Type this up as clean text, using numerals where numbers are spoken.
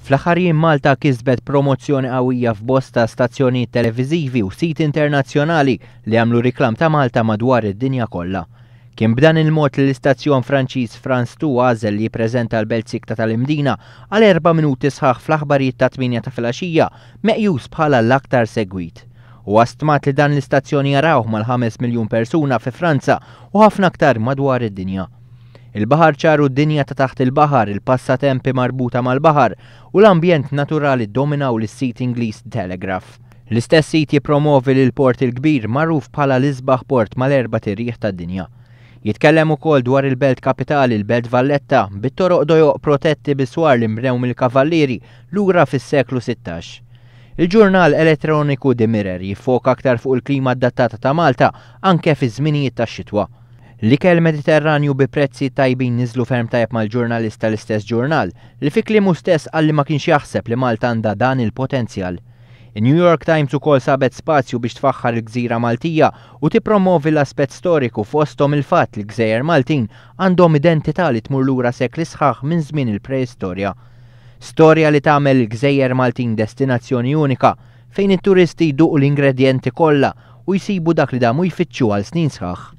Fl-aħħar jiem Malta kisbet promozzjoni qawwija f'bosta stazzjonijiet televiżivi u siti internazzjonali li għamlu riklam ta' Malta madwar id-dinja kollha. Kien b'dan il-mod li l-istazzjon Franċiż France 2 għażel li jippreżenta l-Belt Sikta tal-Imdina għal erba' minuti sħaħ fl-aħbarijiet ta' 8 ta' filgħaxija, meqjus bħala l-aktar segwit. Huwa stmat li dan l-istazzjon jarawh mal-5 miljun persuna fi Franza u ħafna aktar madwar id-dinja. Il-baħar ċar u d-dinja ta' taħt il-baħar, il-passatempi marbuta mal-baħar u l-ambjent naturali ddominaw lis-sit Ingliż The Telegraph. L-istess sit jippromovi lill-Port il-Kbir, magħruf bħala l-isbaħ port mal-erbat irjieħ tad-dinja. Jitkellem ukoll dwar il-belt kapitali, il-Belt Valletta, bit-toroq dojoq protetti bi swar li nbnew mill-Kavallieri lura fis-seklu 16. Il-ġurnal elettroniku The Mirror jiffoka aktar fuq il-klima adattata ta' Malta anke fiż-żminijiet tax-xitwa. L-ikel Mediterranju bi prezzijiet tajbin niżlu ferm tajjeb mal-ġurnalist tal-istess ġurnal, li fi kliemu stess qal li ma kienx jaħseb li Malta għandha dan il-potenzjal. In-New York Times ukoll sabet spazju biex tfaħħar il-gżira Maltija u tippromovi l-aspett storiku fosthom il-fatt li l-gżejjer Maltin għandhom identità li tmur lura sekli sħaħ minn żmien il-preistorja. Storja li tagħmel il-gżejjer Maltin destinazzjoni unika fejn it-turisti jduqu l-ingredjenti kollha u jsibu dak li damu jfittxu għal snin sħaħ.